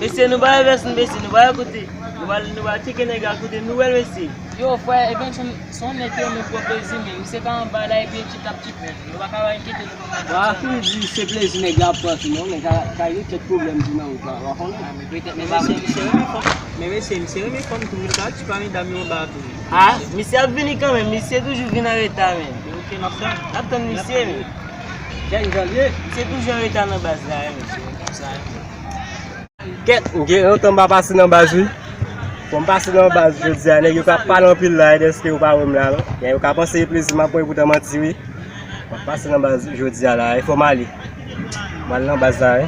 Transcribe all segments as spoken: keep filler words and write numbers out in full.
Mesye, nou pa wè vès nou, mesye, nou pa wè kote. Nou pa, nou pa tcheke nèg la kote nou wè l, mesye. Yo, frè, Evenson, se yon nèg ki renmen pran plezi, men misye ka anba la epi l chita ap chita, men nou pa ka enkyete nou konsa. Wa fin di se plezi nèg la ap pran tou non, men ka, ka gen kèk pwoblèm tou nan wout la, wa konnen. Ah, men petèt, men mesye, misye renmen fanm. Men mesye, misye renmen fanm tou, wi, l ka chita medam yo anba tou. Ah, misye ap vini kanmenm, misye toujou vin an reta, men. Ok, n ap tann. N ap tann misye, men. Jèn jan l ye. Misye toujou an reta nan baz la, wi, mesye. Konsa, wi. Kèt, m gen lontan m pa pase nan baz, wi. Fò m pase nan baz jodi a, nèg yo ka pale anpil la, e dèske yo pa wè m la, non. Gen yo ka panse e plezi m ap pran, poutan manti, wi. M ap pase nan baz jodi a la, e fò m ale. M al nan baz la, wi.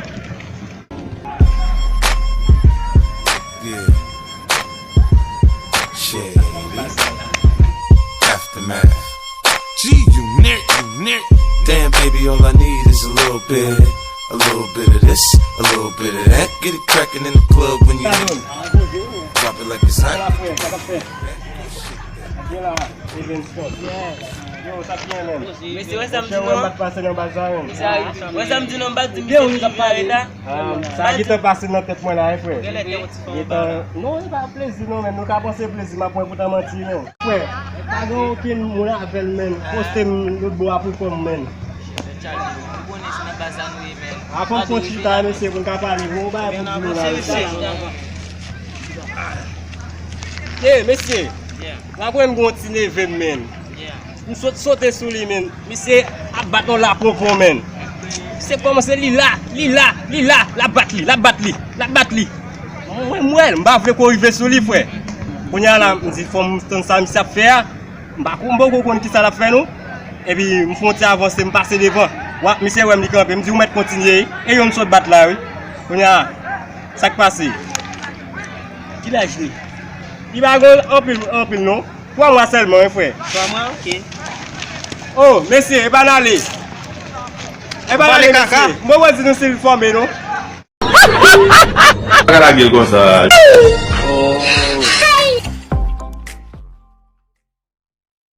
Yeah. Shit. Aftermath. G Unit, Unit. Damn, baby, all I need is a little bit, a little bit of this, a little bit of that. Get it crackin' in the club when you drop it like it's hot. Yo, sa byen menm. Mesye, wè sa m di nou an? Wè sa m di nou an, m pa t di misye toujou vin an reta. Ah, sa gentan pase nan tèt mwen la, wi, frè. Gentan, non, e pa plezi non, men nou ka panse plezi m ap pran, poutan manti, men. Frè, pa gen okenn moun avè l, men. Poste m lòt bò a pou kò m, men. Avan m pran chita, mesye, pou n ka pale, bon, bagay pou di nou la, mesye. Hey, mesye. W ap wè m gen yon ti neve m, men. M sot sote sou li, men. Misye ap bat yon laponpon, men. Misye kòmanse li la, li la, li la, l ap bat li, l ap bat li, l ap bat li. Mwen, m wè l, m pa vle kou rive sou li, frè. Kounye a la, m di, fò m tann sa misye ap fè a. M pa ko-, m poko konn kisa l ap fè, non. Epi, m fè yon ti avanse, m pase devan. Wa, misye wè m, li kanpe. M di, ou mèt kontinye, wi. E youn sot bat la, wi. Kounye a, sa k pase? Ki laj li? Li pa gen anpil, anpil, non. Twa mwa sèlman, wi, frè. Twa mwa, ok. Oh, mesye, e pa n ale. E pa n ale, mesye. M poko di nou si l fòme, non. Pa ka lage l konsa.